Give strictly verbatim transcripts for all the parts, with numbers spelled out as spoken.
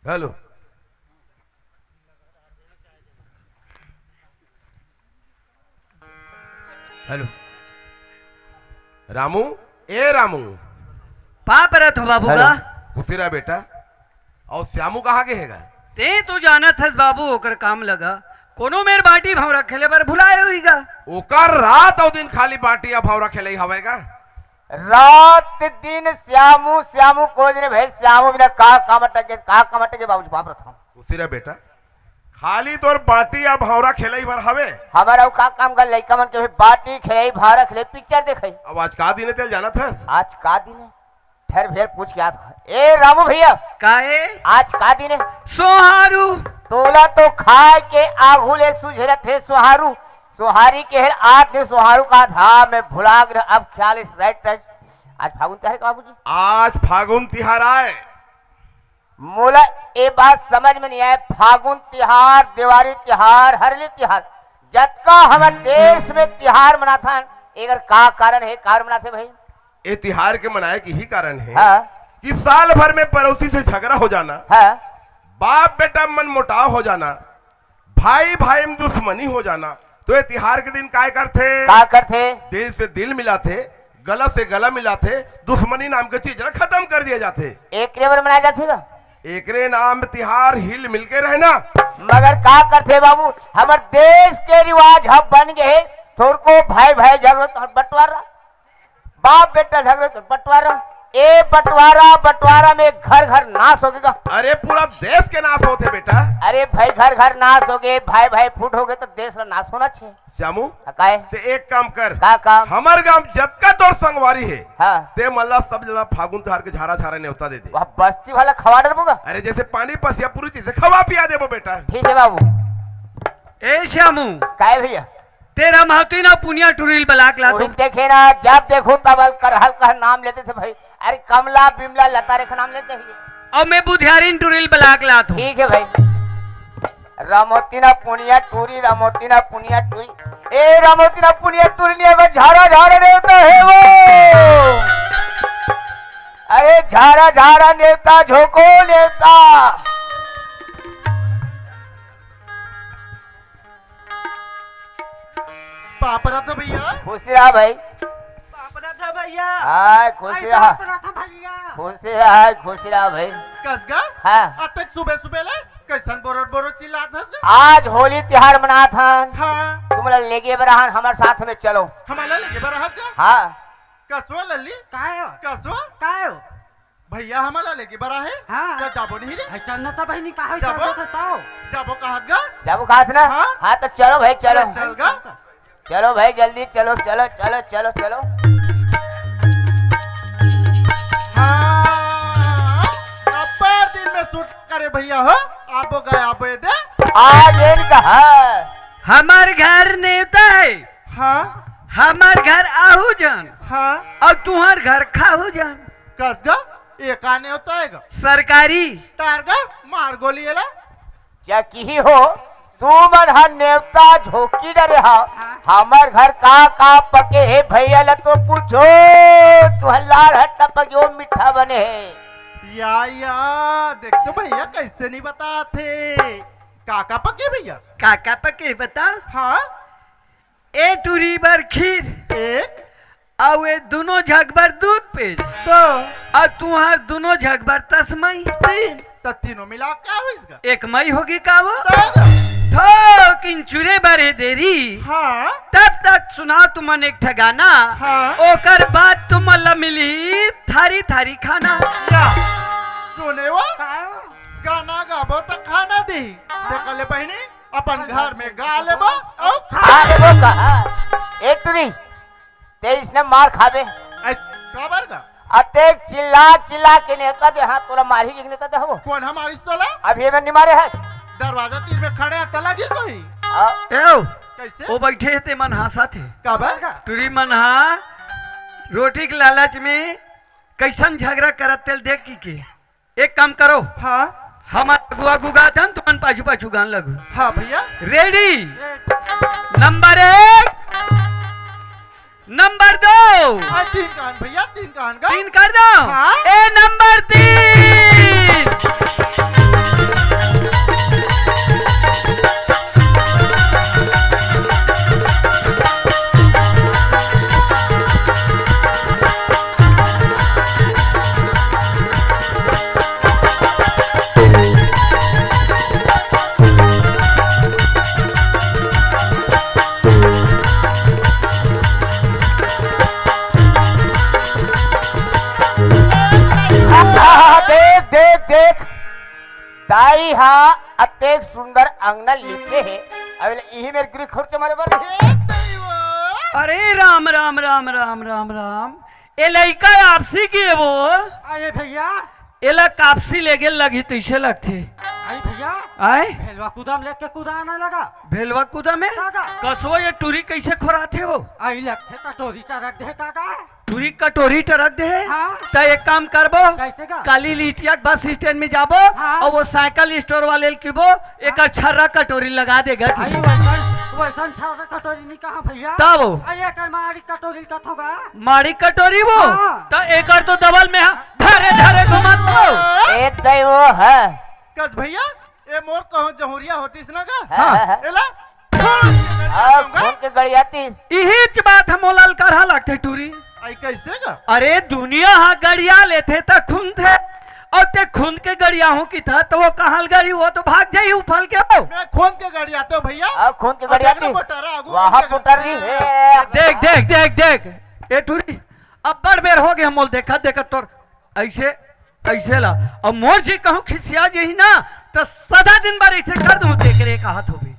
Hello, hello. Ramu, ए रामू। पाँव परत हों बाबू हेलो। का। खुशी रहा बेटा। अउ श्यामू कहाँ गे हे गा? तें तो जानत हस बाबू, ओकर काम लगा। कोनो मेर बाटी भौंरा खेले बर भुलाए होही गा। ओकर रात अउ दिन खाली बाटी अउ भौंरा खेलई हवय गा। रात दिन श्यामू, श्यामू कोजरे भाई, श्यामू बिना का काम अटके, का काम अटके बाबूजी, बाप रथम। खुशी रहा बेटा, खाली तोर बाटी अउ भौंरा खेलई बर हवे। हमर अउ का काम कर, लइका मन के भी बाटी खेलई, भौंरा खेलई, पिक्चर देखई। अब आज का दिन हे तेला जानत हस? आज का दिन हे? ठहर फेर पूछ के आत हँव। ए रामू भइया, का हे? आज का दिन हे? सोहारू। तोला तो खाए के आघू ले सुझरत हे सोहारू। सोहारी के हेल आत हे सोहारू का था, मैं भुला गे, अब ख्याल इस राइट टाइम। आज फागुन तिहार हे का बाबूजी? आज फागुन तिहार आय। मोला ए बात समझ में नइ आय, फागुन तिहार, देवारी तिहार, हरेली तिहार, जतका हमर देश में तिहार मनाथन, एकर का कारण हे, काबर मनाथे भाई? ए तिहार के मनाए के इही कारण हे हाँ। कि साल भर में पड़ोसी से झगरा हो जाना, हाँ। बाप बेटा मन मुटाव हो जाना, भाई भाई में दुश्मनी हो जाना, तो ए तिहार के दिन काय करथे? का करथे? दिल से दिल मिलाथे, गला से गला मिलाथे, दुश्मनी नाम के चीज ला खतम कर दिया जाथे। एकरे बर मनाए जाथे का? एकरे नाम तिहार हिल मिल के रहना। मगर का करथे बाबू, हमर देश के रिवाज ह बन गे हे, थोरको भाई भाई झगड़ो तो बंटवारा, बाप बेटा झगड़ो तो बंटवारा, ए बंटवारा, बंटवारा में घर घर नाश होगे गा। अरे पूरा देश के नाश होथे बेटा। अरे भाई घर घर नाश होगे, भाई भाई फूट होगे तो देश ला नाश होना चाहिए। श्यामू, हाँ, काय? ते एक काम कर। का काम? हमर गांव जतका तोर संगवारी हे, हाँ। ते मन ला सब जना फागुन तिहार के झारा झारा नेवता दे दे। वह बस्ती वाला खवा डरबो गा। अरे जैसे पानी पसिया पूरी चीज से खवा पिया देबो बेटा। ठीक हे बाबू। ए श्यामू। काय भइया? तेरा महतीना पुनिया टुरिल बलाक ला वही तो। देखे ना, जब देखो तब अलकर हल्कर नाम लेथे भाई। अरे कमला, बिमला, लता रेखा नाम लेना चाहिए। अब मैं बुधियारिन टुरिल बलाक लात हूँ। ठीक हे भाई। रमोतिना पुनिया टूरी, रमोतिना पुनिया टूरी। ए रमोतिना पुनिया टूरी नहीं हे वो, झारा झारा नेवता हे वो। अरे झारा झारा नेवता, झोको नेवता। पाँव परत हों भइया। खुश रहा भाई। पाँव परत हों भइया। हाँ, खुश रहा। पाँव परत हों भइया। खुश रहा, खुश रहा भाई। कस गा? हाँ। अतेक सुबह सुबह ले कइसन बोरोर बोरोर चिल्लात हस गा? आज होली तिहार मनात हन। हाँ। तुमला लेगे बर आहन, हमर साथ में चलो। हमला लेगे बर आहस गा? हाँ। कसो लल्ली? काय हो? कसो? काय हो? भइया हमला लेगे बर आहे। हाँ। का जाबो नहीं रे? अरे चल ना त बहिनी, का होय जाबो? चल ना त ताओ। जाबो कहत गा? जाबो कहत ना? हाँ। हाँ, तो चलो भाई, चलो। चल, चल गा। चलो भाई, जल्दी चलो, चलो, चलो, चलो, चलो। हाँ, अब्बड़ दिन में शूट करे भइया हो। आबो गा, आबो ए दे। आज इनका, हाँ। हमर घर नेवता हे। हाँ। हमर घर आहू जान। हाँ। अउ तुंहर घर खाहू जान। कस गा? ए का नेवता हे गा? सरकारी। तार गा, मार गोली एला। चकही हो, तुमन ह नेवता झोंकी डरे हव। हाँ। हमर घर का का पके हे भइया ल तो पूछो, तुंहर लार ह टपक ओ मीठा बने हे। या, या, देख तो भइया कइसे नइ बतात हे। का का पके भइया? का का पके बता? हाँ। ए टूरी बर खीर। एक। अउ ए दूनों झक बर दूध पेज। दो। अउ तुंहर दूनों झक बर तसमई। तीन। त तीनों मिला का होइस गा? एक मई होगे का वो? दो। थोकिन चुरे बर हे देरी। हाँ। तब तक सुनाव तुमन एक ठा गाना। हाँ। ओकर बाद तुमन ला मिलही थारी थारी खाना। या। सुने वो? का? गाना गाबो त खाना दी। देख ले बहिनी, अपन घर में गा लेबो अउ खा लेबो का? ए टूरी, तें इसने मार खाबे। ए, काबर गा? अतेक चिल्ला चिल्ला के नेवता दे, हाँ, तोला मारही के नेवता दे हवो। कोन ह मारिस तोला? अभी मैं नइ मारे हँव। दरवाजा तीर में खड़े हँव, त लगिस होही। हाँ। एव, कइसे? ओ बइठे हे, तेमन हाँसत हे। काबर? टूरी मन ह रोटी के लालच में कइसन झगरा करत तेला देख के। एक काम करो। हाँ। हमन आगू आगू गाथन, तुमन पाछू पाछू गान लगहू। हाँ भइया। रेडी। नंबर एक, नंबर दो। आ, तीन कान भइया, तीन कान गा। तीन कर दो। हाँ। ए नंबर तीन। आहा, देख, देख, देख, दाई हा अतेक सुंदर अंगना लिपे हे, अब ले इही मेर गिरी खुरचा मारे बर। हे दैव! अरे राम, राम, राम, राम, राम, राम। ए लइका आपसी के वो। अरे भैया। एला कापसी लेगे लगही तइसे लगथे। अरे भैया। आय? भेलवा कूदा म लेके कूदा आना लगा। भेलवा कूदा में? दादा। कसो ये टूरी कइसे खोराथे वो? आई लगथे कटोरी टरक दे काका। टूरी कटोरी टरक दे? हाँ। त एक काम करबो। कइसे का? काली लिटिया के बस स्टैंड में जाबो हाँ। अउ वो साइकिल स्टोर वाले ल किबो, एकर छर्रा कटोरी लगा देगा कि? अरे वइसन, वइसन छर्रा कटोरी नइ कहा भैया। तब? अरे एकर माड़ी कटोरी ल कथों गा। माड़ी कटोरी वो? हाँ। त एकर तो दबल में हा, धरे धरे घुमत हो। ए दैव हे। कस भैया, ए मोर कहूँ जहुरिया होतिस ना गा? हाँ, हाँ, हाँ। एला खून के गड़िया हाँ, दूंगा। खून के गड़ियातिस। इहीच बात ह मोला अलकरहा लगथे टूरी। आई कइसे गा? अरे दुनिया हा गड़िया लेथे त खूनथे, अउ ते खून के गड़ियाहूँ किथस त वो कहाँ ल गड़ी, वो तो भाग जाही उफल के हो। मैं खून के गड़ियाथों भैया। हाँ, खून के अउ गड़ियातिस। देखना मोटरा आगू वहाँ खून के पुटर रही हे। देख, देख, देख, देख। ए टूरी, अब्बड़ बेर होगे मोला देखत देखत तोर अइसे, अइसे ला। अउ मोर जी कहूँ खिसिया जही ना, त सदा दिन बर अइसे कर दूँ, तेकरे कहत होबे।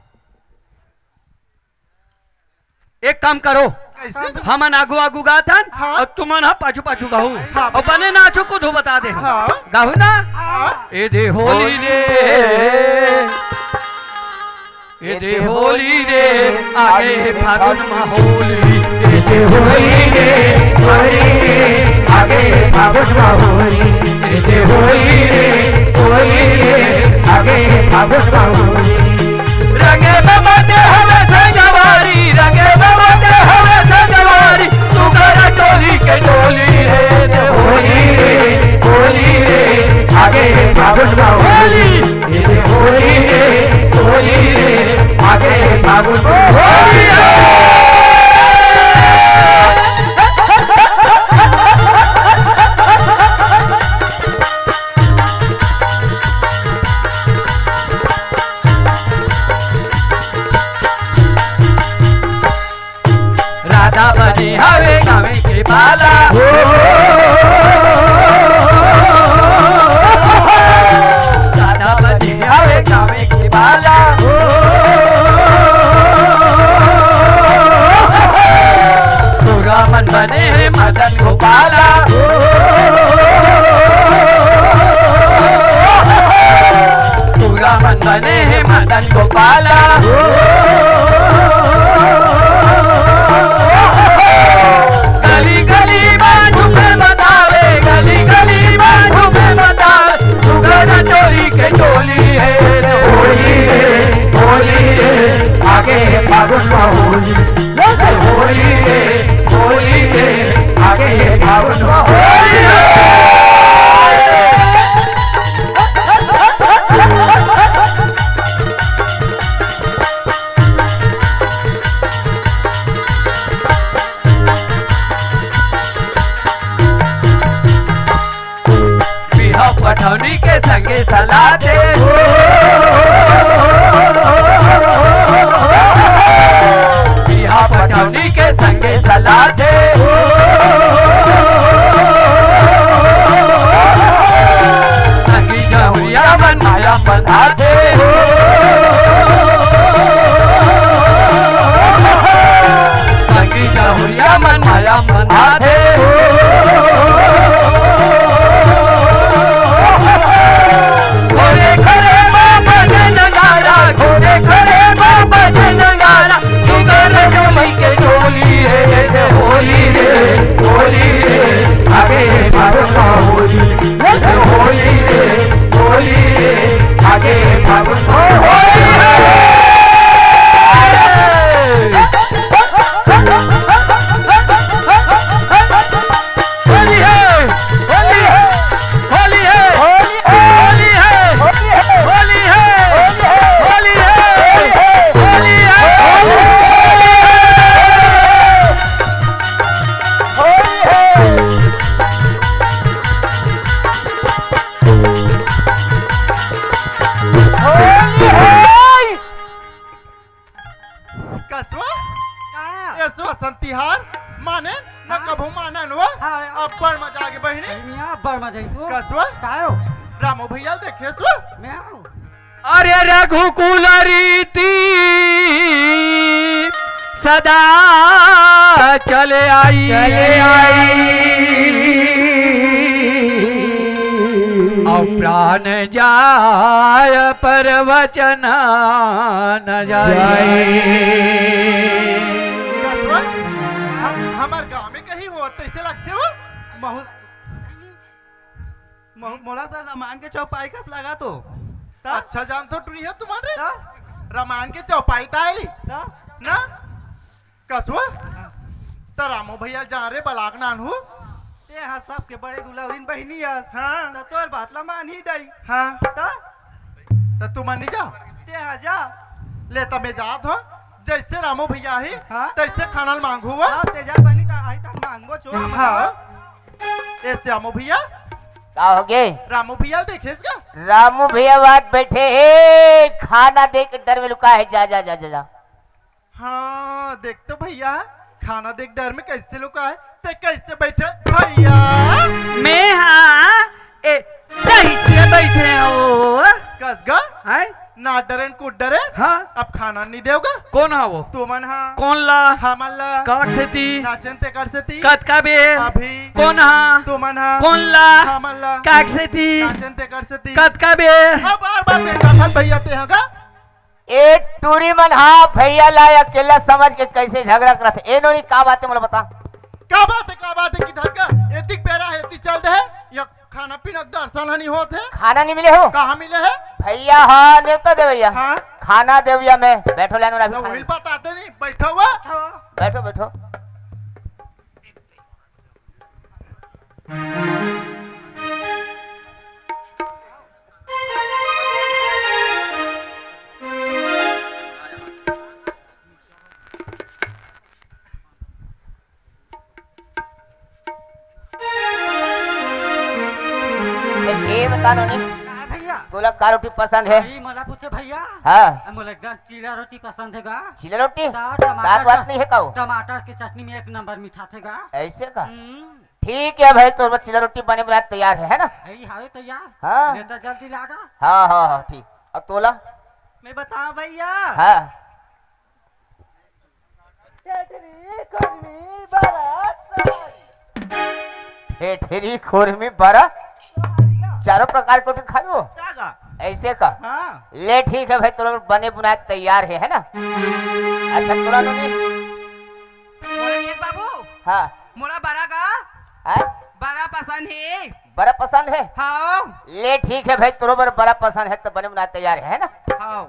एक काम करो, कइसे? हमन आगू आगू गाथन, हाँ। अउ तुमन ह पाछू पाछू गाहू। हाँ। अउ बने नाचो, कुछ बता दे। हाँ। गाहू ना? हाँ। ए दे होली रे। ए दे होली रे, आगे हे फागुन मा होली। ए दे होली रे, होली रे, आगे हे फागुन मा होली। ए दे होली रे, होली रे, आगे हे फागुन मा होली। रंगे में बंधे हवे संगवारी, रंगे में बंधे हवे संगवारी, सुघर टोली के टोली रे। ए दे होली रे, होली रे, आगे हे फागुन मा होली। ए दे होली रे, होली रे, आगे फागुन होली रे। राधा बने हवे गावे के बाला। राधा बने हवे गावे के बाला। सुरामन बने हे मदन गोपाला। सुरामन बने हे मदन गोपाला। गली गली मा झूमे बतावे, गली गली मा झूमे बतावे, सुघर टोली के टोली हे। होली रे, होली रे, आगे हे फागुन मा होली। होली रे, होली रे, आगे हे फागुन मा होली रे। बिहाव पठौनी के संगे सलाह दे। मानन वो? हाँ। अब्बड़ मजा आगे बहिनी। बहिनिया, अब्बड़ मजा आइस वो। कस वो? कायो? रामू भैया ल देखेस वो? मैं आऊँ। अरे रघुकुल रीति सदा चले आई। चले आई। अउ प्राण जाय पर वचन न जाय। जाय। कस वो? हम, हमर गाँव में कहीं होत तइसे लगथे वो। महू-, महू-, मोला तो रामायण के चौपाई कस लगा तो। त? अच्छा जानथो टुरी हे तुमन रे। त? रामायण के चौपाई ताय रे। त? ना? कस वो? त रामू भैया जा रे बलाक नानहू। ते हा सबके बड़े दुलहरिन बहिनी अस। हाँ। त तोर बात ला मान ही दई। हाँ। त? त तुमन नहीं जाव? ते हा जा। ले त मैं जात हो। जइसे रामू भैया ही, हाँ। तइसे खाना ल मांगहू वो। हाँ, ते जा बहिनी, त आही त मांगबो चो। हाँ। ए श्यामू भैया। का होगे? रामू भैया ल देखेस का? रामू भैया बात बैठे हे, खाना दे के डर में लुका हे। जा, जा, जा, जा, जा। हाँ, देख तो भैया, खाना दे के डर में कइसे लुका हे, ते कइसे बैठे भैया? मैं हाँ, ए, कइसे बैठे हो? कस गा? हैं? ना डरेन, कुट डरेन। हाँ। अब खाना नहीं देवगा? कोन हा वो? तुमन हा। कोन ला? हमन ला। काक सेती? नाचेन तेकर सेती। कतका बेर? अभी। कोन हा? तुमन हा। कोन ला? हमन ला। काक सेती? नाचेन तेकर सेती। कतका बेर? अब बार-बार बेटा था भैया ते हा का? ए टूरी मन हा भैया ला अकेला समझ के कइसे झगड़ा करत हे? ए नोनी, का बात हे मोला बता। का बात हे, का बात हे कि धक्का? एतिक बेरा हे, एतिक चल दे हे। या खाना पीना के दर्शन ह नहीं होत हे। खाना नहीं मिले हो? कहाँ मिले हे? भैया हा, नेवता देवैया। हाँ। खाना देवैया में। बैठो, लाइन वाला भी तो खाना वही बताते नहीं, बैठो हुआ। बैठो, बैठो। ए, ए बता नोनी, का भैया? तोला का रोटी पसंद हे? भाई, मोला पूछे भैया। हाँ। आ, मोला एकदम चीला रोटी पसंद हे गा। चीला रोटी? दा-, टमाटर दांत वात का, नहीं हे का वो? टमाटर के चटनी में एक नंबर मिठाथे गा। ऐसे का? हम्म। ठीक हे भाई, तोर बर चीला रोटी बने बनाए तैयार हे, है ना? हई हावे तैयार। हाँ। ले तो जल्दी लागा। हाँ, हाँ, हाँ, ठीक। अब तोला? मैं बताऊं भैया? हाँ। ठेठरी, खुरमी, बरा, सोहारी। ठेठरी, खुरमी, बरा, सोहारी का। चारों प्रकार के रोटी खा लो। का का? ऐसे का? हाँ। ले ठीक हे भाई, तोर बने बुनाए तैयार हे, है ना? अच्छा, तोला नोनी? बोले नहीं बाबू। हाँ। मोला बरा का? हाँ? बरा पसंद हे। बरा पसंद हे? हाँ। ले ठीक हे भाई, तोर बर बरा पसंद हे त बने बुनाए तैयार हे, है ना? हाँ।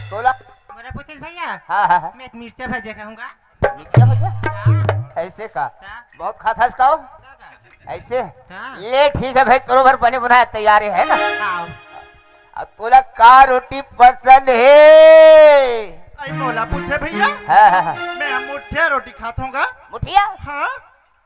तोला? मोला पूछे भैया। हाँ, हाँ, हाँ। मैं एक मिर्चा भजिया खाहूँ गा। मिर्चा भजिया? हाँ। ऐसे का? हाँ। बहुत खाथस का हो? हाँ। ऐसे? हाँ। ले ठीक हे भाई, तोर बर बने बुनाए तैयार हे, है ना? हाँ। अब तोला का रोटी पसंद हे? अई मोला पूछे भैया। हाँ, हाँ, हाँ। मैं मुठिया रोटी खाथों गा। मुठिया? हाँ।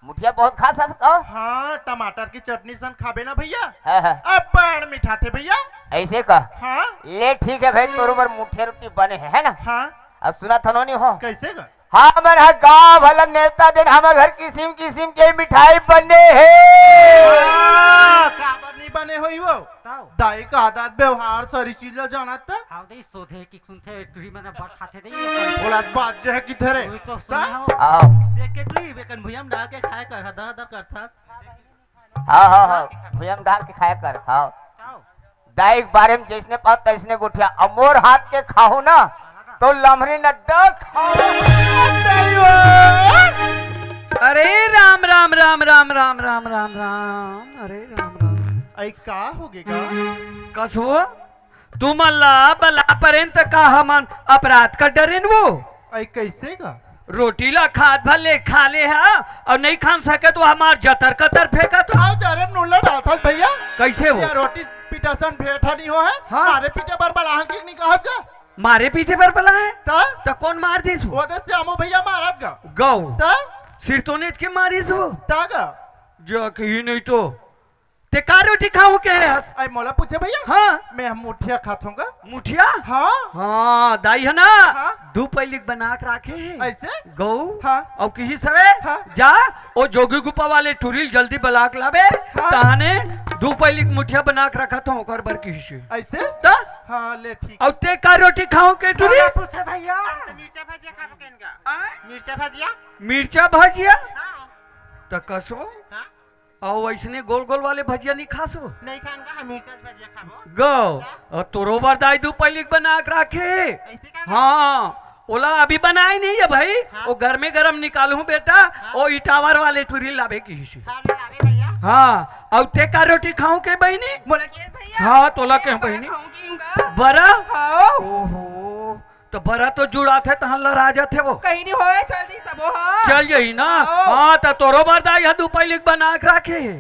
मुठिया बहुत खाथस का हो? हाँ, टमाटर के चटनी सन खाबे ना भैया। हाँ, हाँ। अब्बड़ मिठाथे भैया। ऐसे का? हाँ। ले ठीक हे भाई, तोर बर मुठिया रोटी बने हे, है ना? हाँ। अब सुनत हव नोनी हो। कइसे का? हमन ह गांव भर ल नेवता देन, हमर घर किसिम किसिम के मिठाई बने हे। हाँ, काबर नहीं बने होही वो? ताऊ। दाई का आदत व्यवहार सारी चीज ल जानत त। हाँ, दे सोधे कि सुनथे, टुरी मन बड़ खाथे दे। बोला बात जे हे कि धरे। वही तो ता? सुने हो। आओ। देख के टुरी, बेकन भुइयां म डाल के खाए कर, दर दर करथस। हाँ, हाँ, हाँ, भुइयां म डाल के खाया कर, हाँ। ताऊ। दाई के बारे में जइसने पाव तइसने गोठिया, अउ मोर हाथ के खाहू ना, तो लमरी नड्डा खाहू। अरे राम, राम, राम, राम, राम, राम, राम, राम, अरे राम, राम। अई का होगे गा? कस वो? तुमन ला बला परेन त का हमन अपराध कर डरेन वो? अई कइसे गा? रोटी ला खात भर ले खा ले हा, अउ नहीं खान सके त हमर जतर कतर फेंकत हो। आओ जा रे, नून ला डालथस भैया। कइसे वो? या रोटी पीटा सन भेंट ह नहीं हो हे? हाँ। मारे पीटे बर बलाहन के नहीं कहस गा? मारे पीटे बर बला हे? त? त कोन मार दिस वो? वो दे श्यामू भैया मारत गा। गौ। त? सिरतोनेच के मारिस वो? त गा। जो कही नहीं तो। ते का रोटी खाहूं के हस? अई मोला पूछे भैया? हाँ। मैं ह मुठिया खाथों गा। मुठिया? हाँ। हाँ, दाई हे ना? हाँ। दू पैलिक बना के राखे हे। ऐसे? गऊ। हाँ। अउ किहिस हवे, हाँ। जा, ओ जोगी गुफा वाले टुरी ल जल्दी बला के लाबे, हाँ। तहाने दू पैलिक मुठिया बना के रखत हंव, ओकर बर किहिस हे। ऐसे? त? हाँ, ले, ठीक। अउ तें का रोटी खाहूं के टुरी? पूछे भैया। मिर्चा भजिया खाबो केन का? आय? मिर्चा भजिया? मिर्चा भजिया? हाँ। त कसो? हाँ। अउ अइसने गोल गोल वाले भजिया नइ खासो? नइ खान का, हम मिर्चा भजिया खाबो। गऊ, अउ तोरो बर दाई दू पैलिक बना के राखे। ऐसे का? हाँ, ओला अभी बनाए नइ हे भाई, हाँ। ओ गरमे गरम निकालहूं बेटा, हाँ। ओ इटावर वाले टुरी लाबे किहिस हे। हाँ, ले लाबे भैया। हाँ, अउ तें का रोटी खाहूं के बहिनी? बोला कि भैया। हाँ, तोला के बरा बहिनी? खाहूं कि हूं का? बरा? हाँ। ओहो, त बरा तो जुड़ाथे, तहां लरा जाथे वो। कहीं नइ होय, चल दी सबो, हाँ। चल जाही ना? हाँ। हाँ, त तोरो बर दाई ह दू पैलिक बना के राखे हे।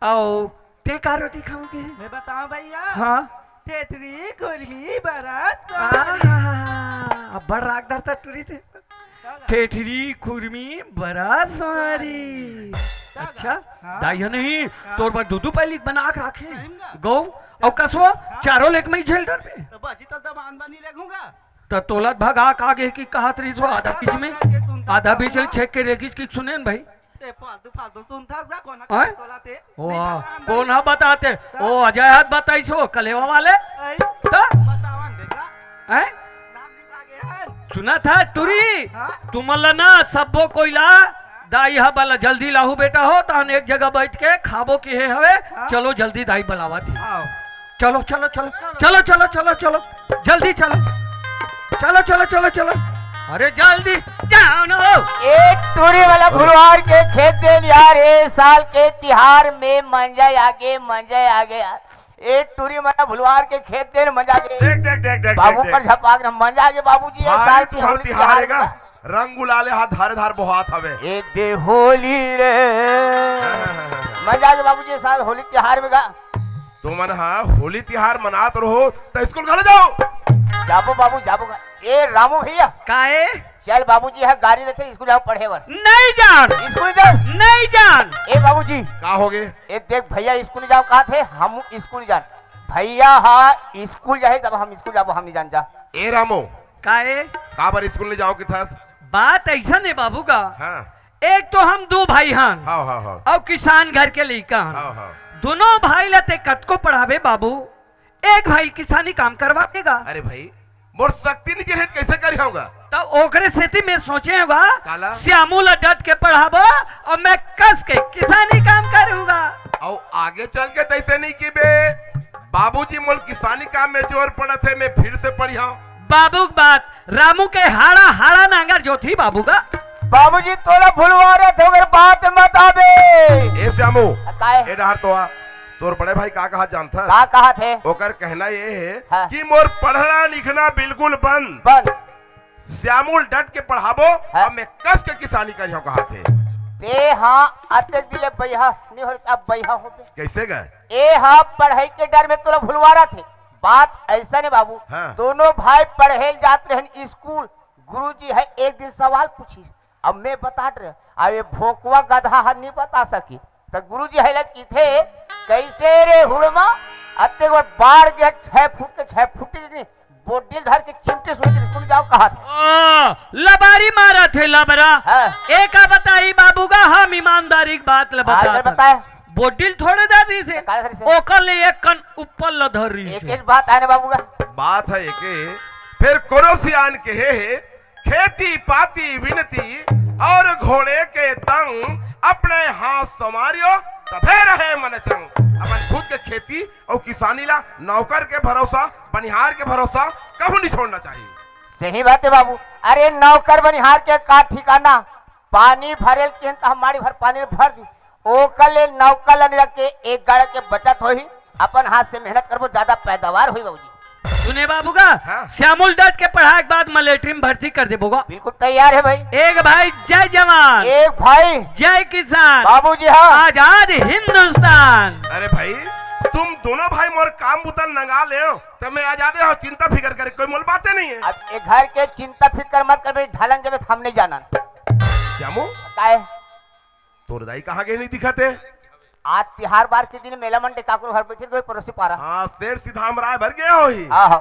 अउ तें का रोटी खाहूं के? मैं बताऊं भैया? हाँ। ठेठरी, खुरमी, बरा, सोहरी। आहा, अब्बड़ राग धरथा टुरी तें। का गा? ठेठरी, खुरमी, बरा, सोहरी। का गा? अच्छा, हाँ। दाई ह नहीं, हाँ। तोर बर दू दू पैलिक बना के राखे। सही में गा? गऊ, अउ कसो, हाँ। चारों ल एक मइं झेल डरबे। त बाजी तल त बांध बांध नइ लेगहूं गा। त तोला भगा के आगे कि कहत रहिस हो आधा बीच में, आधा बीच में छेंक के रेगिस कि सुनेन भाई। ते फालतू, फालतू सुनथस गा, कोन ह आय? तोला ते? ओ, नइ आ, भगा हम कोन ह बताथे? त? ओ, अजय ह बताइस हो, कलेवा वाले। आय? त? बतावन देखा। आय? नाम लिखा गे हन। सुनथस टुरी? हाँ? तुमन ला ना, सब्बो कोई ला, दाई ह बला जल्दी लाहू बेटा हो, तहन एक जगह बइठ के खाबो किहे हवे। हाँ? चलो जल्दी दाई बलावत हे। आओ। चलो, चलो, चलो, चलो, चलो, चलो, चलो, चलो, जल्दी चलो, चलो, चलो, चलो, चलो, अरे जल्दी जाओ ना। ए टूरी वाला भुलवार के खेत देन यार, ए साल के तिहार में मंजा आगे, मंजा आगे यार। ए टूरी वाला भुलवार के खेत देन मंजा आगे। देख, देख, देख, देख, बाबू देख, पर देख। झपाक रहा, मंजा आगे बाबूजी, ए भारी साल के तुहर होली तिहार तिहार हे गा। में। रंग गुलाल ए हाथ धारे धार बोहात हवे। ए दे होली रे। हाँ, हाँ, हाँ, हाँ, हाँ। मंजा आगे बाबूजी, ए साल होली तिहार में गा। तुमन हा होली तिहार मनात रहो, त स्कूल घलो जाओ। जाबो बाबू, जाबो गा। ए रामू भैया। का ए? चल बाबूजी हा गाड़ी लेथे, स्कूल जाओ पढ़े बर। नइ जान। स्कूल जाओ। नइ जान। ए बाबूजी। का होगे? ए देख भैया स्कूल जाओ कहाथे, हम स्कूल जान। भैया हा स्कूल जाही, तब हम स्कूल जाबो, हम नइ जान जा। ए रामू। का ए? काबर स्कूल नइ जाओ कथस? बात अइसन ए बाबू गा। हाँ। एक तो हम दू भाई हन। हाँ, हाँ, हाँ। अउ किसान घर के लइका हन। हाँ, हाँ। दूनों भाई ला ते कतको पढ़ाबे बाबू, एक भाई किसानी काम करवा देगा। अरे भाई, मोर शक्ति नइ हे त कइसे करिहौं गा? त ओकरे सेती मैं सोचे हौं गा, काला? श्यामू ला डट के पढ़ाबो अउ मैं कस के किसानी काम करूंगा। अउ आगे चल के तइसे नइ किबे, बाबूजी मोर किसानी काम में जोर पड़त हे, मैं फिर से पढ़िहौं। बाबू के बात, रामू के हाड़ा हाड़ा नांगर जोतही बाबू गा। बाबूजी तोला भुलवा रहे थे, ओकर बात मत आबे। ए श्यामू, का ए? ए डहर तो आ। तोर बड़े भाई का कहा जानथस? का कहाथे? ओकर कहना ये हे हाँ। कि मोर पढ़ना लिखना बिल्कुल बंद। बंद। श्यामू ल डट के पढ़ाबो, हाँ। अउ मैं कस के किसानी करिहौं कहाथे। ते हाँ, अतेक दिन ले बइहा नइ होय, अब बइहा होबे। कइसे गा? ए हा पढ़ई के डर में तोला भुलवा रहा थे। बात अइसन ए बाबू, हाँ। दूनों भाई पढ़े ल जात रहेन स्कूल, गुरुजी ह एक दिन सवाल पूछिस, अब मैं बतात रहेंव, अब ए भोकवा गधा ह नइ बता सकी। त गुरुजी ह एला किथे, कइसे रे हुड़मा, अतेक बड़ बाढ़ गे, छह फुट के छह फुट के बोडिल धर के चिमटे सुनत स्कूल जाओ कहाथे। ओ, लबारी मारत हे लबरा। हाँ। ए का बताही बाबू गा, हम ईमानदारी के बात ल हाँ, बतात हन। बताए। बोडिल थोड़े धर रहिस हे, काला धर रहिस हे? ओकर ले एक कन ऊपर ल धर रहिस हे। एक बात आय ना बाबू गा। बात हे एके, फेर कोनो सियान कहे हे, खेती पाती विनती अउ घोड़े के तंग, अपने हाथ संवारियो तभे रहे मन चंग। अपन खुद के खेती अउ किसानी ला नौकर के भरोसा, बनिहार के भरोसा कभू नइ छोड़ना चाहिए। सही बात हे बाबू। अरे नौकर बनिहार के का ठिकाना, पानी भरे ल केहेन त हम माड़ी भर पानी भर दी, ओकर ले नौकर ल नइ रख के एक गाड़ा के बचत होही, अपन हाथ से मेहनत करबो, जादा पैदावार होही बाबूजी। सुने बाबू गा, हाँ। श्यामू ल डट के पढ़ाय के बाद मलेटरी में भर्ती कर देबो गा। बिल्कुल तैयार हे भाई। एक भाई जय जवान, एक भाई जय किसान, बाबूजी हाँ। आजाद हिंदुस्तान। अरे भाई, तुम दूनों भाई मोर काम बुता ल नंगा लेव, त मैं आजादे हौं, चिंता फिकर करे कोई मोला बाते नइ हे। अब ए घर के चिंता फिकर मत करबे, ढलंग जबे हम नइ जानन। श्यामू? काय? तोर दाई कहाँ गे नइ दिखत हे? आज तिहार बार के दिन मेला मंडे काकरो घर बइठे गे होही परोसी पारा। हाँ, सेठ सिधाम राय भर गे होही। हाँ, हाँ।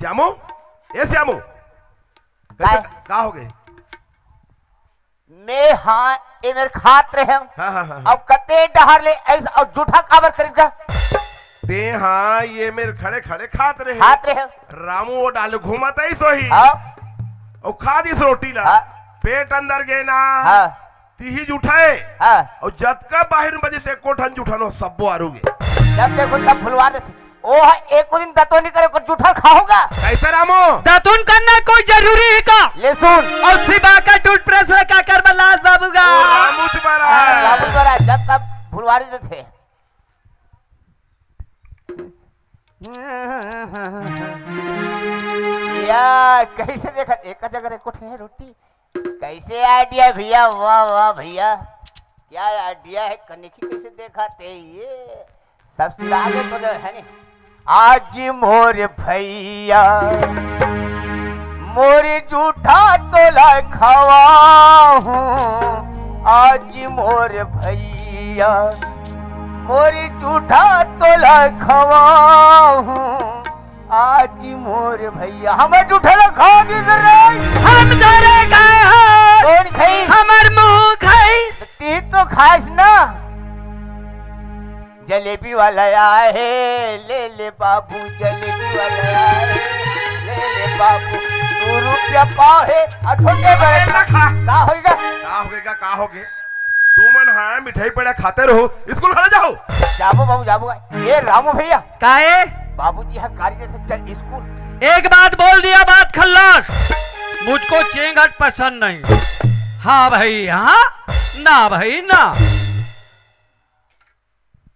श्यामू, ए श्यामू, कैसे, काय? का हो गए? मैं हाँ, ये मेर खात रहे हूँ। हाँ, हाँ, हाँ, हाँ। अब कते डहर ले ऐस, और जूठा काबर करिस गा? ते हाँ, ये मेर खड़े खड़े खात रहे। खात रहे हूँ। रामू वो डाल घूमत ही सोही। हाँ। और खा दिस रोटी ला। हाँ। पेट अंदर गे ना। हाँ। तिही जूठा हे। हाँ। और जतका बाहिर में बजे ते कोठन जूठन हो, सब्बो आरू गे। जब देखो तब फुलवा देथे। ओ ह एको दिन दतोनी करे, ओकर जूठल खाहूंगा। कैसे रामू? दतुन करना कोई जरूरी हे का? ले सुन। और सिबा का टूथब्रश हे का कर बलास बाबू का? ओ रामू सिबा रहा हाँ, है। रामू सिबा रहा है, जब तब फुलवारी देथे। या, कैसे देखा? एक जगह रे कोठे हे रोटी। कैसे idea भैया? वाह, वाह भैया, क्या idea हे? कनिखी कैसे देखा ते ये? सब सिरा ले तो जो है नी। आज मोर भैया, मोर जूठा तोला खवाहूँ। आज मोर भैया, मोरी जूठा तोला खवाहूँ आज मोर भैया, हमर जूठा ला खवा दिस रे। हम धरे खाए हन, कौन खाई? हमर मुँह खाई। ती तो खास ना। जलेबी वाला आए हे, ले ले बाबू, जलेबी वाला आए हे, ले ले बाबू। दू रुपया पाव हे, अउ छोटे बड़े अरे ना खा। का होइगा? का होगे गा, का होगे? तुमन हा मिठाई पेड़ा खाते रहो, स्कूल घला जाओ। जाबो बाबू, जाबो। ए रामू भैया। काहे? बाबूजी हा गारी देथे, चल स्कूल। एक बात बोल दिया, बात खल्लास। मुझको चेंगट पसंद नहीं। हाँ भाई, हाँ, ना भाई, ना।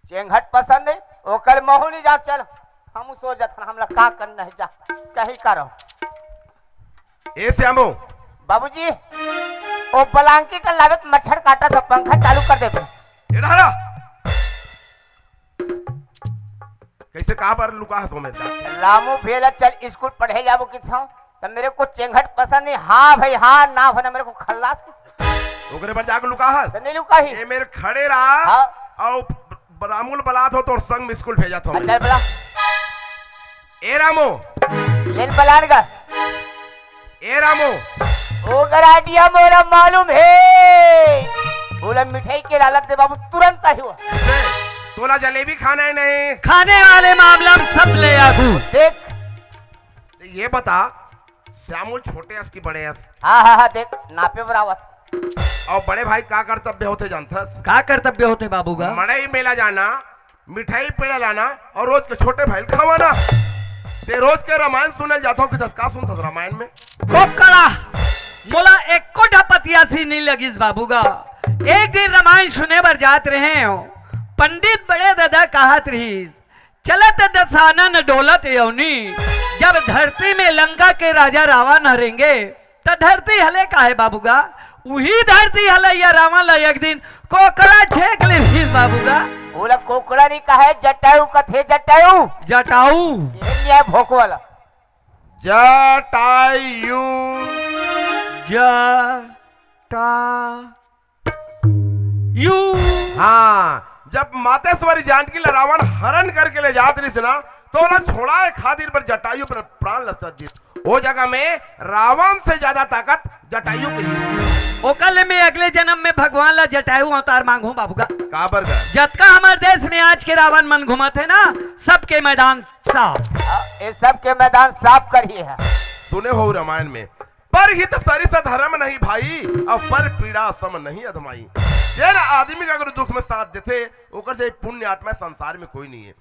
चेंगट पसंद हे, ओकर महू नहीं जा, चल, हम सो जाथन, हमला का करना हे, जा, कहीं करो। ए श्यामू। बाबूजी, ओ blanket लावे त मच्छर काटत हे, पंखा चालू कर देबे। ए डहरा। कैसे कहाँ पर लुका हस ओ मेर? रामू भेला चल स्कूल पढ़े जाबो किथों, त मेरे को चेंगट पसंद नहीं। हाँ भाई, हाँ, ना होना मेरे को खल्लास की। ओकरे बर जाके लुका हस? त नहीं लुका ही। ए मेर खड़े रहा। हाँ। अउ ब-, रामू ल बलात हों, तोर संग में स्कूल भेजत हों। अच्छा, बला। ए रामू। ले बलान का। ए रामू। ओ गराडिया मोला मालूम हे। ओला मिठाई के लालच दे बाबू, तुरंत आही वो। तोला जलेबी खाना हे नहीं? खाने वाले मामला में सब ले आगू। देख। ये बता, श्यामू छोटे अस कि बड़े अस? हाँ, हाँ, हाँ, देख, नापे बराबर। अउ बड़े भाई का कर्तव्य होथे जानथस? का कर्तव्य होथे बाबू गा? मड़ई मेला जाना, मिठाई पेड़ा लाना अउ रोज के छोटे भाई ल खवाना। ते रोज के रामायण सुने ल जाथो कि जस का सुनथस रामायण में? कोकला, मोला एको ढपतियासी नहीं लगिस बाबू गा। एक दिन रामायण सुने बर जात रहे हों, पंडित बड़े दादा कहत रहिस, "चलत दसानन डोलत अवनी, जब धरती में लंका के राजा रावण हरेंगे, त धरती हले काहे बाबू गा? उही धरती हले या रावण ला एक दिन कोकला छेंक लेहिस बाबू गा।" ओला कोकला नहीं कहे, जटायु कथे, जटायु। जटाऊ। ये नहीं है भोंकवा ला। जटायु। जटा यू। हाँ, जब मातेश्वरी जानकी ला रावण हरण करके ले जात रहिस ना, त ओला छोड़ाए खातिर बर जटायु पर प्राण ल सत दिस। ओ जगह में रावण से ज्यादा ताकत जटायु के रहिस। ओकर ले मैं अगले जन्म में भगवान ला जटायु अवतार मांगहूं बाबू गा। काबर गा? जतका हमर देश में आज के रावण मन घूमत हे ना, सबके मैदान साफ। हाँ, ये सबके मैदान साफ करिए है। सुने हो रामायण में, "पर हित सरिस धरम नहीं भाई, अउ पर पीड़ा सम नहीं अधमाई।" जेन आदमी के अगर दुख में साथ देथे, ओकर से पुण्य आत्मा संसार में कोई नहीं है।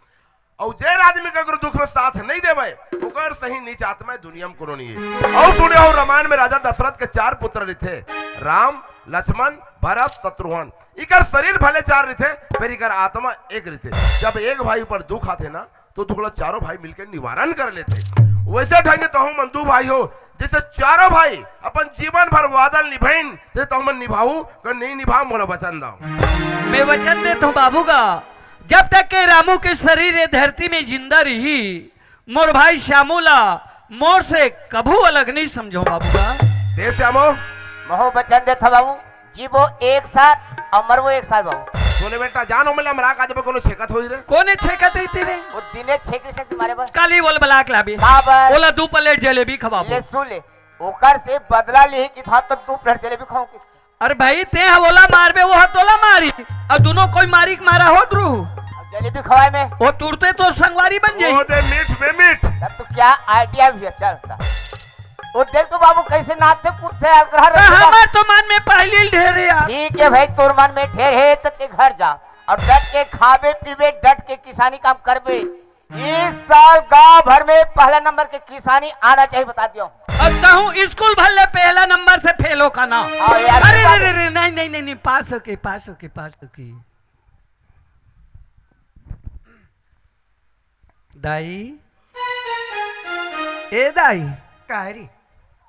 अउ जेन आदमी के अगर दुख में साथ नहीं देवे, ओकर सही नीच आत्मा दुनिया में कोनो नहीं है। अउ सुने हो रामायण में राजा दशरथ के चार पुत्र रहिथे, राम, लक्ष्मण, भरत, शत्रुघ्न। इकर शरीर भले चार रहिथे, पर इकर आत्मा एक रहिथे। जब एक भाई ऊपर दुख आथे ना, तो दुख ला चारों भाई मिलके निवारण कर लेथे। वैसे ढंग से तहूं मन दू भाई हो, जैसे चारों भाई अपन जीवन भर वादा निभाइन, ते तहूं मन निभाहू, कर नहीं निभा, मोला वचन दव। मैं वचन देत हूँ बाबू गा, जब तक के रामू के शरीर ये धरती में जिंदा रही, मोर भाई श्यामू ला मोर से कभू अलग नहीं समझो बाबू गा। दे श्यामू। महू वचन देत हूँ बाबू, जीबो एक साथ अउ मरबो एक साथ बाबू। सुने बेटा, जानो मिला मरा का जब कोनो छेकत होई रे। कोने छेकत रहिथे रे? वो दिने छेक नहीं सकती मारे बर। काली बोल बलाक लाबे। काबर? ओला दू प्लेट जलेबी खवाबो। ले सुन ले, ओकर से बदला लिही कि था तो दू प्लेट जलेबी खाऊं कि। अरे भाई, ते ह ओला मारबे, वो ह तोला मारी। अउ दुनो कोई मारी के मारा हो द्रू। अब जलेबी खवाए में। वो तुरते तो संगवारी बन जाई। वो दे मीठ बे मीठ। तब तो क्या idea भी है, चलता। वो देख तो बाबू कैसे नाचते कूदते हैं, अगर हर तो रस्ता। हमर तो मन में पहली ढेर है यार। ठीक है भाई, तोर मन में ढेर है तो ते घर जा अउ डट के खाबे पीबे, डट के किसानी काम करबे। इस साल गांव भर में पहला नंबर के किसानी आना चाहिए, बता दिया हूँ। अउ कहूँ स्कूल भर ले पहला नंबर से फेल हो का ना। हाँ यार, अरे बता रे दे। रे रे, नहीं नहीं नहीं नहीं, पास होके, पास होके, पास होके। दाई, ए दाई। का रे?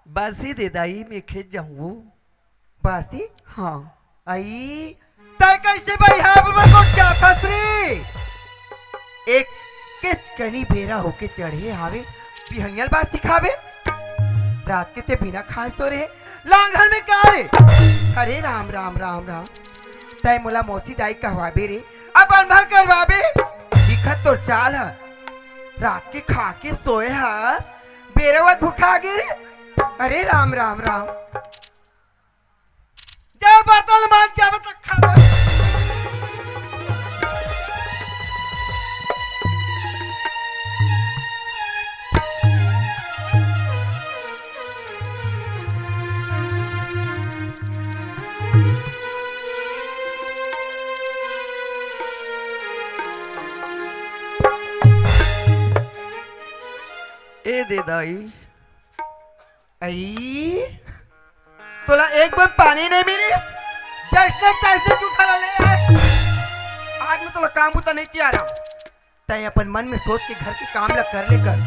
बासी दे दाई, मैं खेत जाऊँ। बासी? हाँ। अई, तै कैसे बइहा बर गोठियाथस रे? एक केच कनी बेरा होके चढ़े हावे, बिहनिया ल बासी खाबे। रात के ते बिना खाए सो रहे, लांघर में का रे? अरे राम, राम, राम, राम। तै मोला मौसी दाई कहवाबे रे, अपन भल करवाबे। दिखत तोर चाल ह, रात के खा के सोए हस, बेरा होवत भुखा गे रे। अरे राम, राम, राम। जा बर्तन मांज के आबे त खाबे। ए दे दाई। अई, तोला एक बूंद पानी नहीं मिलिस, जैसने तैसने जूठा ला ले आए। आज मैं तोला काम बुता नहीं तियारंव। तैं अपन मन में सोच के घर के काम ला कर ले कर।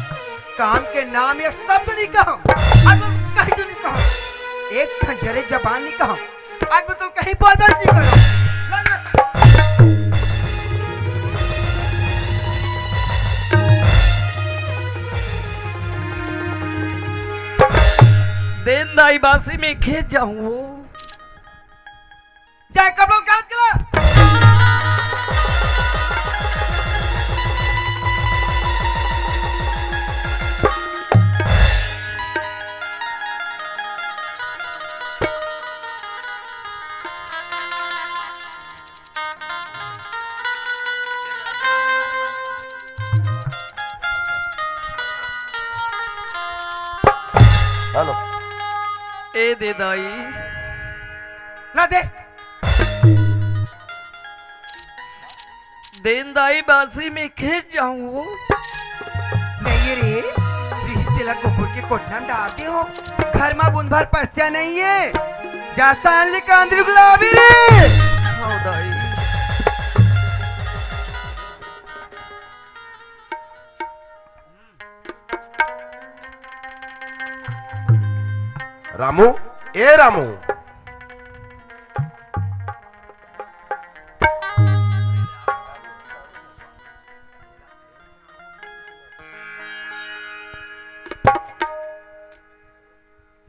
काम के नाम एक शब्द नहीं कहंव, आज मैं कहीं से नहीं कहंव, एक ठन जरे जबान नहीं कहंव। आज मैं तो कहीं बदल नहीं करो। देन दाई बासी में खेत जाहूं वो। जाए कब लोग काज करा। हेलो। ए दे दाई। ला दे। देन दाई बासी में खेत जाहूं वो। नहीं रे, रिहिस तेला गोबर के कोठा में डाल दे हो। घर मा बुन भर पस्या नहीं है। जा सान ले कांदरी गुलाबी रे। हाँ दाई। रामू, ए रामू।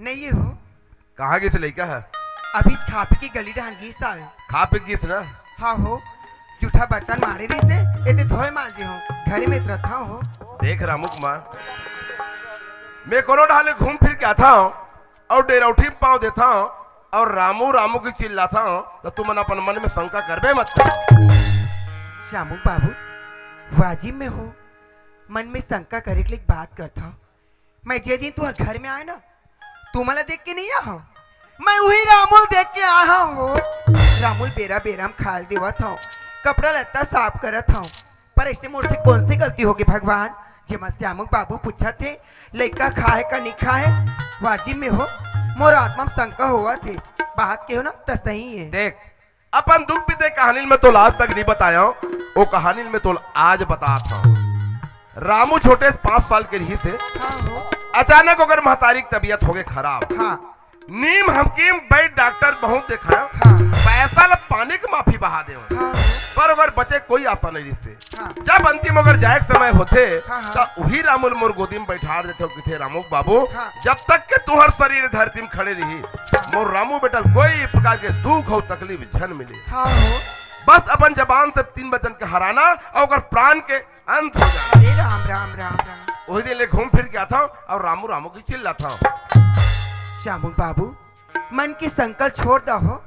नहीं ये हो। कहाँ गिस लइका ह? अभी खा पी के गली डहान गिस आवे। खा पी गिस ना? हाँ हो, जूठा बर्तन मारे रहिसे, एदे धोए मांजे हो, घरे में रथंव हो। देख रामू के माँ, मैं कोनो डहान ले घूम फिर के आथंव अउ डेरौठी में पाँव देथंव अउ रामू रामू के चिल्लाथंव, त तुमन अपन मन में शंका करबे मत कर। श्यामू बाबू, वाजिब में हो, मन में शंका करे के लिए बात करथंव। मैं जे दिन तुंहर घर में आए ना, तुमन ला देख के नहीं आए हंव, मैं उही रामू ल देख के आए हंव हो। रामू ल बेरा बेरा म खाए ल देवत हंव, कपड़ा लत्ता साफ करत हंव, पर अइसे मोर से कोन से गलती होगे भगवान, जेमा श्यामू बाबू पूछत हे, लइका खाए का नहीं खाए? वाजिब में हो, मोर आत्मा म शंका होवत हे, बात केहो ना त सही हे। देख, अपन दुख भी ते कहानी में तोला आज तक नहीं बताया हूँ, वो कहानी में तोला आज बतात हूँ। रामू छोटे पाँच साल के रहिसे, हाँ हो। अचानक ओकर महतारी के तबीयत होगे खराब। हाँ। नीम हमकीम बैठ डॉक्टर बहुत देखाया, हाँ। पैसा ल पानी के माफी बहा दे। हाँ। पर ओकर बचे कोई आशा नहीं रहिसे। हाँ। जब अंतिम ओकर जाए के समय होथे, हाँ, हाँ। त उही रामू ल मोर गोदी में बैठार देथे, कहिथे, "रामू बाबू, हाँ। जब तक के तुंहर शरीर धरती में खड़े रही, हाँ। मोर रामू बेटा ल कोई प्रकार के दुख अउ तकलीफ झन मिले।" हाँ हो। बस अपन जबान से तीन वचन के हराना अउ ओकर प्राण के अंत हो जाना। अरे राम, राम, राम, राम। वही दिन ले घूम फिर के आथंव अउ रामू रामू के चिल्लाथंव। श्यामू बाबू, मन के संकल्प छोड़ दहो।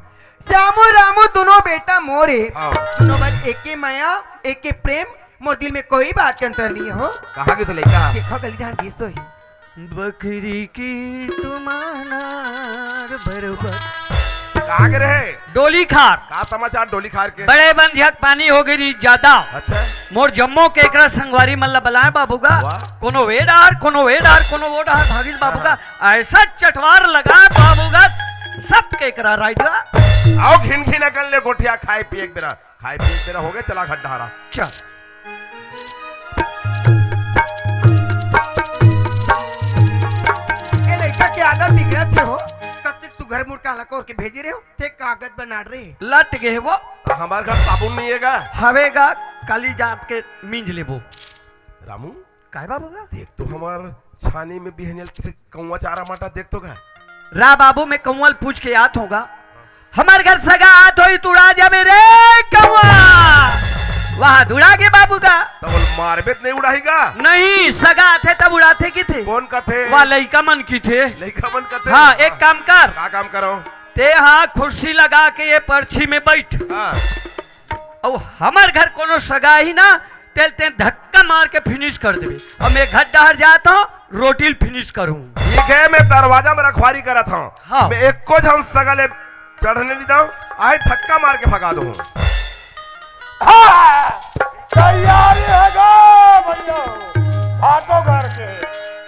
श्यामू रामू दुनों बेटा मोरे। हाँ। दुनों बर एके मया, एके प्रेम, मोर दिल में कोई बात के अंतर नहीं हो। कहाँ गिस लइका? देखो गली डहान गिस होही। बकरी की तुम्हार बरोबर। कहाँ गे रहे? डोली खार। का समाचार डोली खार के? बड़े बंधिया के पानी होगे रहिस ज्यादा। अच्छा। मोर जम्मो केकरा संगवारी मन ला बलाए बाबू गा। वाह। कोनो ए डार, कोनो ए डार, कोनो ओ डार भागिस बाबू गा। हाँ। अइसा चटवार लगा बाबू गा, सब केकरा राई गा। आव घिन घिन अकन ले गोठिया खाए पिए के बेरा। खाए पिए के बेरा होगे, चला घर डहारा। चल। ए लइका के आदत बिगड़त हे हो, कतेक सुघर मुड़का ला कोर के भेजे रहे हो, ते कागज बना रहे। लट गे हे वो। त हमार घर साबुन नहीं हे गा? हवे गा, काली जात के मींज लेबो। रामू, काय बाबू गा? देख तो हमार छानी में बिहनिया ल किसे कौआ चारा माटा देख तो गा। रा बाबू, मैं कौआ ल पूछ के आत हंव गा। हमार घर सगा आत होही त उड़ा जाबे रे कौआ। वहाँ उड़ा गे बाबू का। त ओला मारबे त नहीं उड़ाही का? नहीं, सगा आथे तब उड़ाथे किथे। कोन कथे? वह लइका मन किथे। लइका मन कथे? हाँ, एक काम कर। का काम करो? ते हाँ खुर्सी लगा के ये परछी में बैठ। हाँ। अउ हमर घर कोनो सगा ही ना, तेल ते धक्का मार के finish कर देबे। अउ मैं घर डहर जात हूँ, रोटी ल finish करूँ। ठीक है, मैं दरवाजा में रखवारी करत हूँ। हाँ। मैं एको झन सगा ले चढ़ने नहीं दऊँ, आए धक्का मार के भगा दूँ। हाँ, तैयारी है गा भैया, भाटो घर के।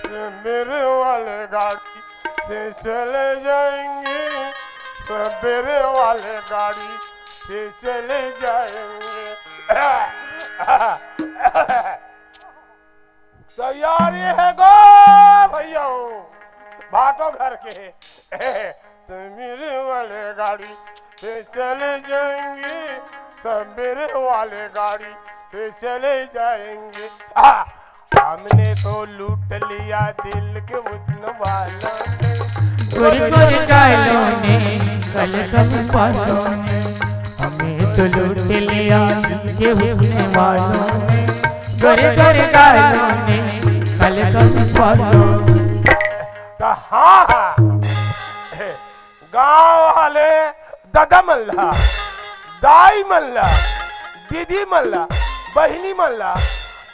से मेरे वाले गाड़ी से चले जाएंगे, सवेरे वाले गाड़ी से चले जाएंगे। तैयारी है गो भैया, भाटो घर के। समीर वाले गाड़ी से चले जाएंगे, समीर वाले गाड़ी से चले जाएंगे। आ, हमने तो लूट लिया दिल के उन वालों ने। गोरे गोरे गालों ने, कल कल बालों ने, हमें तो लूट लिया दिल के हुस्न वालों ने। गोरे गोरे गालों ने, कल कल बालों ने। त हाँ, हाँ। गांव वाले ददा मन ला, दाई मन ला, दीदी मन ला, बहिनी मन ला,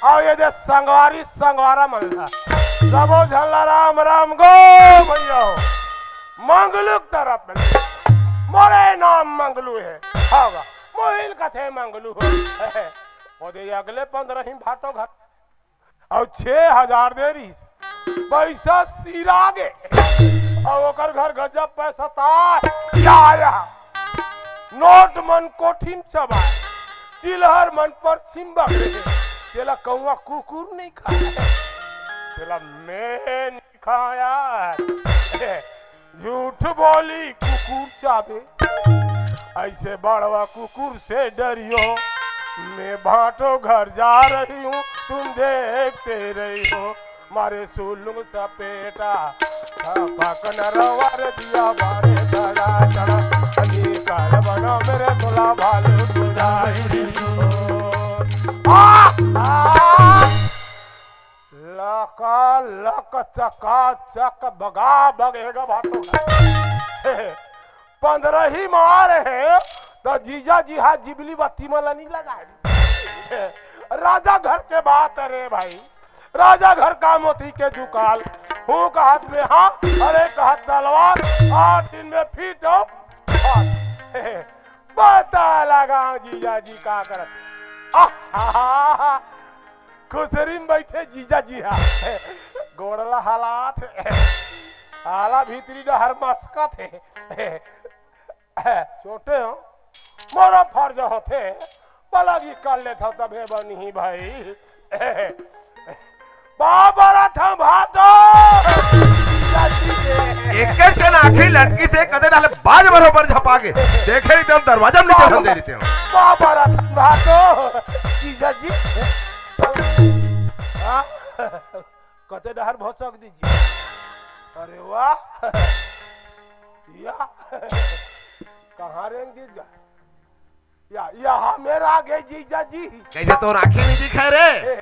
अउ ये दे संगवारी संगवारा मन ला, सबो झन ला राम राम गो भैया हो। मंगलू के तरफ में मोरे नाम मंगलू हे। हाँ गा, मोहिल कथे मंगलू हो। ओदे अगले पंद्रह ही भाटो घर अउ छह हजार दे रहिस। पैसा सिरा गे। अउ ओकर घर गजब पैसा ता, या, या। नोट मन कोठिन चबाय, चिल्हर मन परछिम बगरे। तेला कौआ कुकुर नहीं खाय, तेला मैं नहीं खाया। झूठ बोली कुकुर चाबे, ऐसे बड़वा कुकुर से डरियो। मैं भाटो घर जा रही हूँ, तुम देखते रही हो। मारे सुलुंग सपेटा, पकन रवर दिया बारे चढ़ा चढ़ा। अजी काल बना मेरे तोला भालू बुलाए हो। आ, आ। लका लक चका चक बगा बग हेगा भाटो। पंद्रह ही मार हे, त जीजा जी हा जिबली बत्ती मन ला नहीं लगाए। राजा घर के बात, अरे भाई, राजा घर का मोती के दुकाल। हूँ कहत में हाँ, अरे कहत तलवार, आठ दिन में फिट हो। बता लगा जीजा जी का करत। आहा, खुसरी में बैठे जीजा जी हा। गोड़ला हालात हे। आला भीतरी डहर मस्कत हे। छोटे हो, मोरो फर्ज होथे, बलगी कर लेथव तभे बनही भाई। बाबा रथम भाटो। एक एक जन आँखी लटकी से कदे डाले बाज बरोबर झपा के। देखे रहिते हम दरवाजा में नीचे धन दे रहिते हो। बाबा रथम भाटो। जीजा जी। हाँ? कते डहर भसक दीजिए। अरे वाह। या। कहाँ रेंग दीज गा? या, या, हाँ, मेरा आगे जीजा जी। कैसे तो राखी नहीं दिखाए रे? ए,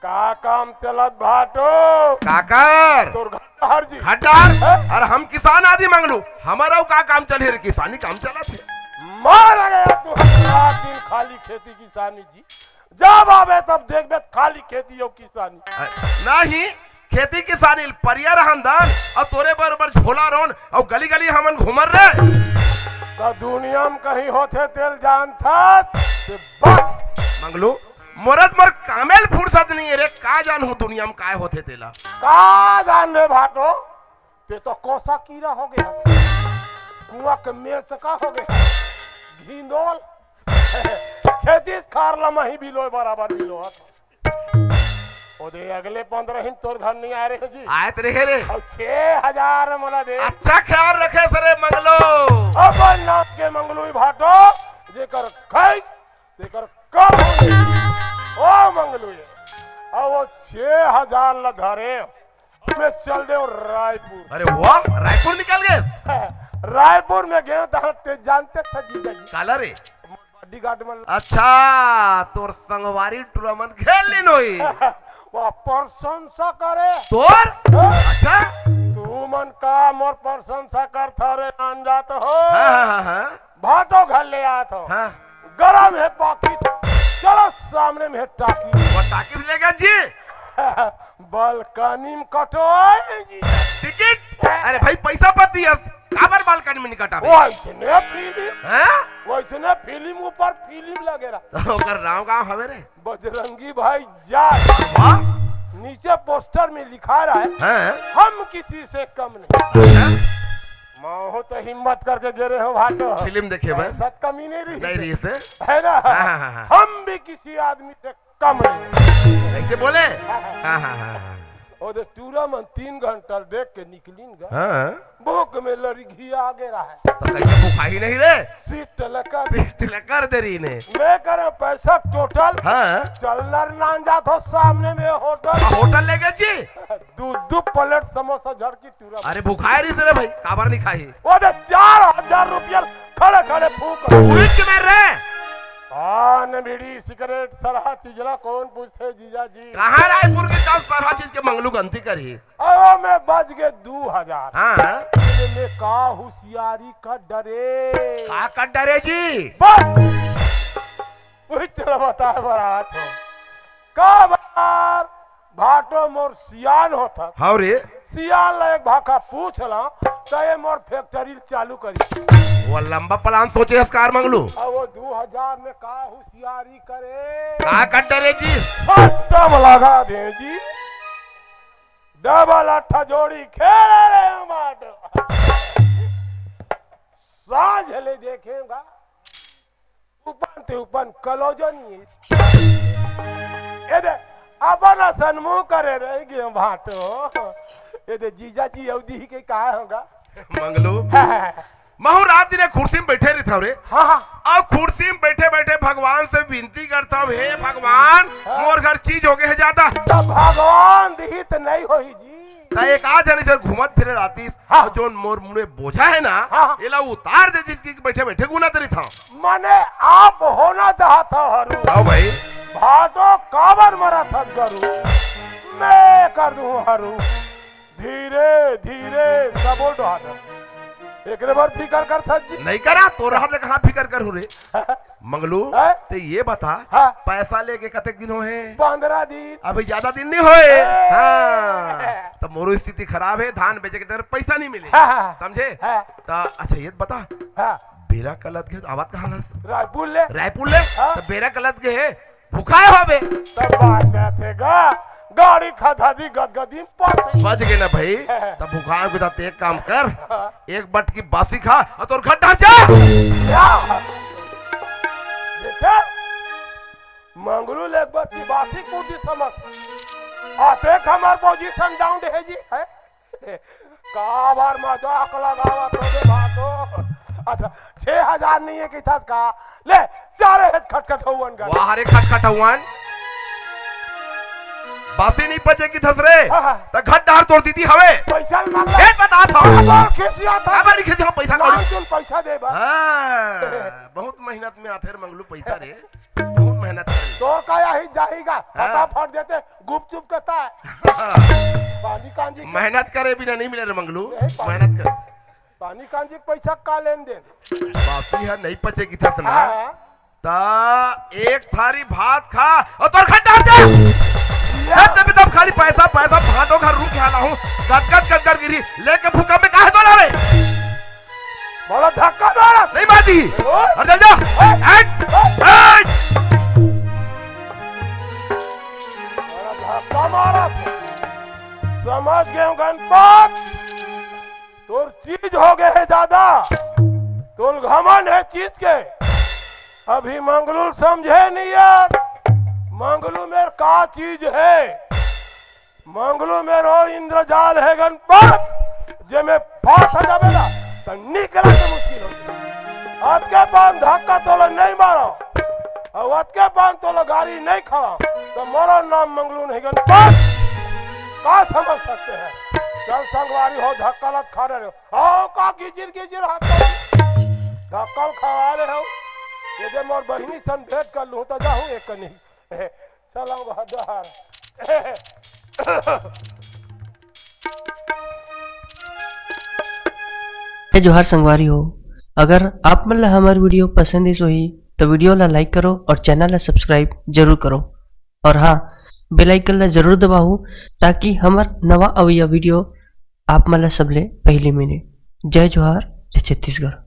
का काम चलत भाटो? काकर? तोर घर डहर जी। घर डहर? हैं? अरे हम किसान आदि मंगलू, हमारा का काम चले रे? किसानी काम चलत हे। मार गया तू, रात दिन खाली खेती किसानी जी। जब आबे तब देखबे खाली खेती अउ किसानी। अ, नहीं, खेती किसानी ल परिया रहन दन, अउ तोरे बरोबर झोला रोन, अउ गली गली हमन घूमर रे। त दुनिया में कहीं होथे तेल जानथस, ते बस। मंगलू, मोरत मोर कामेल फुर्सत नहीं है रे, का जानहूँ दुनिया में काय होथे तेला। का जानबे भाटो, ते तो कोसा कीरा हो गया, कुआं के मेचका हो गया, घिंदोल। खेती खार ला मही बिलोय बराबर बिलोत। ओदे अगले पंद्रह ही तोर घर नहीं आए रहे जी। आयत रहे रे। अउ छह हजार मोला दे। अच्छा ख्याल रखे सरे मंगलू। अपन नाम के मंगलू ही भाटो, जेकर खैस, तेकर कम होई। ओ मंगलू ये। अउ वो छह हजार ला धरे, मैं चल दे रायपुर। अरे वाह, रायपुर निकल गए। रायपुर में गए तो ते जानते थे जीजा जी। काला रे? बॉडीगार्ड मन। अच्छा, तोर संगवारी टूरा मन घेर लीन होही। वो प्रशंसा करे। तोर? हाँ? अच्छा। तू मन का मोर प्रशंसा करथा रे, अनजात हो? हाँ, हाँ, हाँ, हाँ। भाटो घर ले आत हो। हाँ। गरम हे पाकिट, चलो सामने में हे टाकिट। वो टाकिट लेगे जी। बालकनी में कटवाए जी। टिकट? अरे भाई, पैसा पति हस, काबर बालकनी में नहीं कटाबे? वैसने फिल्म, हाँ? वैसने फिल्म ऊपर फिल्म लगे रहा। तो ओकर नाम का हवे रे? बजरंगी भाईजान। वाह। नीचे पोस्टर में लिखा रहा है, हाँ? हम किसी से कम नहीं। अच्छा। महूँ तो हिम्मत करके गे रहे हो भाटो। फिल्म देखे बर? पैसा कमी नहीं रही। नहीं रही से। है ना? हाँ, हाँ, हाँ, हाँ। हम भी किसी आदमी से कम नहीं। ऐसे बोले? हाँ, हाँ, हाँ, हाँ। ओ दे टूरा मन तीन घंटा देख के निकलिन गा। हाँ। भूख में लड़घिया गे रहा है। तो कैसे भूखा ही नहीं रे? सीट लगा। सीट लगा दे रही ने। मैं करे पैसा टोटल। हाँ। चल नर नान जात हो सामने में होटल। हाँ, होटल लेगे जी। दू, दू प्लेट समोसा झड़की टूरा। अरे भुखाए रहिस रे भाई, काबर नहीं खाही? वो दे चार हजार रुपया खड़े खड़े फूंक। स्वीट के मेर रे। पान, बीड़ी, सिगरेट, सरहा चीज ला कौन पूछथे जीजा जी? कहाँ रायपुर के चार सरहा चीज के मंगलू गनती करही? अरे मैं बच गे दू हजार। हाँ। मैं का होशियारी कर डरे। का कर डरे जी? बस। वही चला बताए बर आत हो। काबर भाटो मोर सियान होथस। हव रे। सियान ला एक भाखा पूछ ला, त ये मोर फैक्ट्री चालू करी। वो लंबा प्लान सोचे हस कार मंगलू। अब वो दू हजार में का होशियारी करे? का कर डरे जी? सट्टा में लगा दे जी। डबल अट्ठा जोड़ी खेले रे हम भाटो। साँझ ले देखेगा। उपन ते उपन कलोजो नहीं है। ए दे, अपन असन मुंह करे रह गए भाटो। ए दे, जीजा जी अवधी के का होगा? मंगलू, महूँ रात दिन एक कुर्सी में बैठे रहिथव रे। हाँ, हाँ। अब कुर्सी में बैठे बैठे भगवान से विनती करथव, हे भगवान, हाँ। मोर घर चीज हो गए है ज्यादा। तो भगवान दिही तो नहीं होही जी। त एक आ जने से घूमत फिरे रहतिस, हाँ। अउ जोन मोर मुड़े बोझा है ना, हाँ, हाँ। एला उतार देतिस कि बैठे बैठे गुनत रहिथव। मने आप होना चाहत हो हरू। हाँ भाई। भाटो काबर मरत हस गरू, मैं कर दूं हरू। धीरे धीरे सबो डोहाना। एकरे बर फिकर करत हस जी। नहीं करा, तोर हाथ ले कहाँ फिकर करूँ रे। मंगलू, हैं? ते ये बता, हाँ। पैसा लेके कतेक दिन होहे? पंद्रह दिन। अभी ज्यादा दिन नहीं होए। हैं। हाँ। त मोरो स्थिति खराब है, धान बेचे के तेरे पैसा नहीं मिले। हाँ, हाँ। समझे? हाँ। त अच्छा ये बता, हाँ। बेरा कलत के आवत कहाँ लस? रायपुर ले। रायपुर ले? हाँ। त बेरा कलत के है, भुखाए होबे। त बाचा थे गा, गाड़ी खदा दी गदगदी में पास। बच गए ना भाई। त भुखाए को त एक काम कर, हाँ। एक बटकी बासी खा अउ तोर घर डहर जा। या। देखे? मंगलू ले एक बटकी बासी कुटी समझ। अतेक हमर पोजीशन डाउन है जी, हैं? काबर मजाक लगावत हो बे भाटो? अच्छा, छह हजार नहीं है किथस का? ले, चारे है खटखटौवन का। वाह रे खटखटौवन। बासी नहीं पचे किथस रे। हाँ, हाँ। त घर डहर तोर दीदी हवे। पैसा मांग ले। ए, बता था। काबर खिसिया था? काबर नहीं खिसिया पैसा मांग कौड़ी? तुम पैसा दे बा। हाँ, बहुत मेहनत में आथे रे मंगलू पैसा रे। बहुत मेहनत करे। तोर का यही जाहीगा, हाँ। फटाफट देते, गुपचुप कहता है। हाँ। पानी कांजी के मेहनत करे बिना नहीं मिले रे मंगलू। नहीं, पानी मेहनत कर। पानी कांजी के पैसा का लेन देन? बासी है, नहीं पचे किथस ना। हाँ। त एक थारी भात खा अउ तोर घर डहर जा। या। सब तभी तब खाली पैसा, पैसा, भाटो घर रुक आला हूँ। गदगद, गदगद गिरी, लेके भूकंप में काहे दौड़ा रे? बड़ा धक्का मारा। नहीं मारती। ओए। हट, चल जा। ओए। हट। ओए। हट। बड़ा धक्का मारा। समझ गए हो गणपत? तोर चीज हो गए है ज्यादा। तोर घमंड है चीज के। अभी मंगलू समझे नहीं यार। मंगलू मेर का चीज है? मंगलू मेरो इंद्रजाल है गणपत, जे में फांस हो जाबे ना, त निकला के मुश्किल हो जाए। अतके पान धक्का तोला नहीं मारा, अउ अतके पान तोला गारी नहीं खावा, त मोरो नाम मंगलू नहीं गणपत। का समझ सकते हैं? चल संगवारी हो, धक्का लत खा रहे हो। आओ का गिजिर गिजिर हाथ में। धक्का खा रहे हो। ये दे मोर बहिनी सन भेंट कर लूँ त जाहूँ एक कनी। चलो बहादुर। जय जोहार संगवारी हो, अगर आप मन ला हमर वीडियो पसंद आइस होही तो वीडियो ला लाइक करो और चैनल ला सब्सक्राइब जरूर करो और हाँ, बेल आइकन ला जरूर दबाओ ताकि हमर नवा अवइया वीडियो आप मन ला सबले पहले मिले। जय जोहार, जय छत्तीसगढ़।